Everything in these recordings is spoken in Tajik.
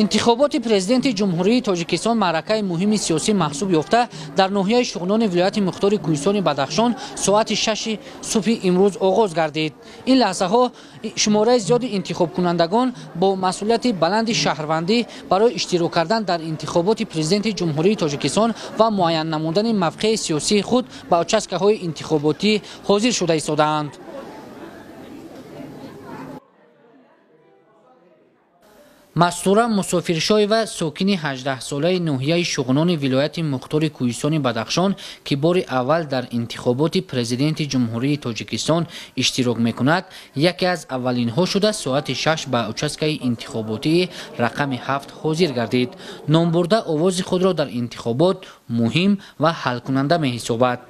Интихоботи президенти Ҷумҳурии Тоҷикистон маъракаи муҳими сиёсӣ маҳсуб ёфта, дар ноҳияи Шуғнони вилояти мухтори Кӯҳистони Бадахшон соати 6 субҳи имрӯз оғоз гардид. Ин лаҳзаҳо шумораи зиёди интихобкунандагон бо масъулияти баланди шаҳрвандӣ барои иштирок кардан дар интихоботи президенти Ҷумҳурии Тоҷикистон ва муайян намудани мавқеи сиёсии худ ба участкаҳои интихоботӣ ҳозир шуда истодаанд. Мастура Мусофиршоева, сокини 18-солаи ноҳияи Шуғнони вилояти мухтори Кӯҳистони Бадахшон, ки бори аввал дар интихоботи президенти Ҷумҳурии Тоҷикистон иштирок мекунад, яке аз аввалинҳо шуда соати 6 ба участкаи интихоботии рақами 7 ҳозир гардид. Номбурда овози худро дар интихобот муҳим ва ҳалкунанда меҳисобад.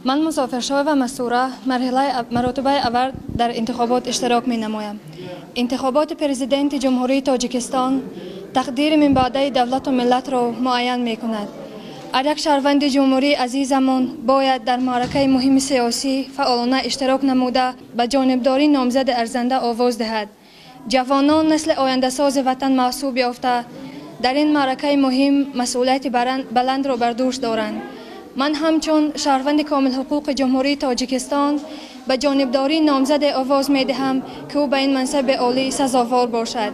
Ман Мусофиршоева Мастура маротибаи аввал дар интихобот иштирок менамоям. Интихоботи президенти Ҷумҳурии Тоҷикистон тақдири минбаъдаи давлату миллатро муайян мекунад. Ҳар як шаҳрванди ҷумҳурии азизамон бояд дар маъракаи муҳими сиёсӣ фаъолона иштирок намуда, ба ҷонибдории номзади арзанда овоз диҳад. Ҷавонон насли ояндасози ватан маҳсуб ёфта, дар ин маъракаи муҳим масъулияти баландро бар дӯш доранд. Ман ҳамчун шаҳрванди комилҳуқуқи Ҷумҳурии Тоҷикистон ба ҷонибдории номзаде овоз медиҳам, ки ӯ ба ин мансаби олӣ сазовор бошад.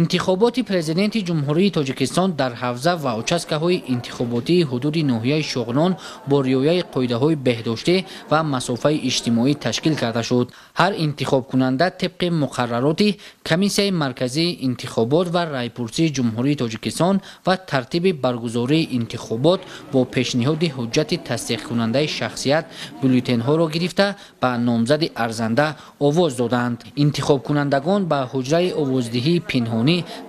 Интихоботи президенти Ҷумҳурии Тоҷикистон дар ҳавза ва участкаҳои интихоботии ҳудуди ноҳияи Шуғнон бо риояи қоидаҳои беҳдоштӣ ва масофаи иҷтимоӣ ташкил карда шуд. Ҳар интихобкунанда тибқи муқаррароти Комиссияи марказии интихобот ва райпурсии Ҷумҳурии Тоҷикистон ва тартиби баргузории интихобот бо пешниҳоди ҳуҷҷати тасдиқкунандаи шахсият бюллетенҳоро гирифта ба номзади арзанда овоз доданд. Интихобкунандагон ба ҳуҷраи овоздиҳии пинҳонӣ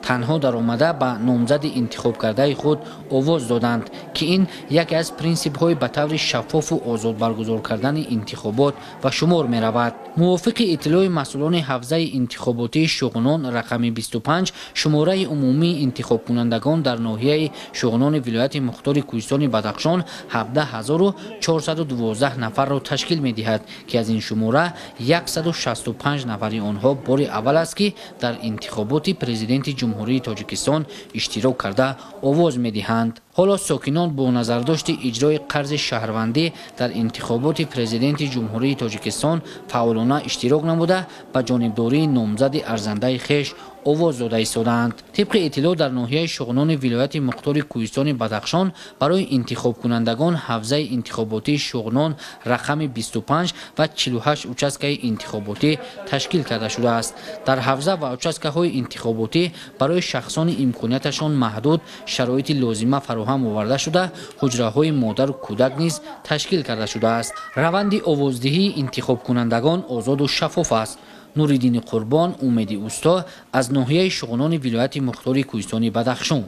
танҳо даромада ба номзади интихобкардаи худ овоз доданд, ки ин яке аз принсипҳои ба таври шаффофу озод баргузор кардани интихобот ба шумор меравад. Мувофиқи иттилои масъулони ҳавзаи интихоботии Шуғнон рақами 25, шумораи умумии интихобкунандагон дар ноҳияи Шуғнони вилояти мухтори Кӯҳистони Бадахшон 17,412 нафарро ташкил медиҳад, ки аз ин шумора 165 нафари онҳо бори аввал аст, ки дар интихоботи президенти Ҷумҳурии Тоҷикистон иштирок карда овоз медиҳанд. Ҳоло сокинон бо назардошти иҷрои қарзи шаҳрвандӣ дар интихоботи президенти Ҷумҳурии Тоҷикистон фаъолона иштирок намуда, ба ҷонибдории номзади арзандаи хеш овоз дода истодаанд. Тибқи иттилоъ, дар ноҳияи Шуғнони вилояти мухтори Кӯҳистони Бадахшон барои интихобкунандагон ҳавзаи интихоботии Шуғнон рақами 25 ва 48 участкаи интихоботӣ ташкил карда шудааст. Дар ҳавза ва участкаҳои интихоботӣ барои шахсони имконияташон маҳдуд шароити лозима фароҳам оварда шуда, ҳуҷраҳои модару кӯдак низ ташкил карда шудааст. Раванди овоздиҳии интихобкунандагон озоду шаффоф аст. Нуриддини Қурбон, Умеди Усто аз ноҳияи Шуғнони вилояти мухтори Кӯҳистони Бадахшон.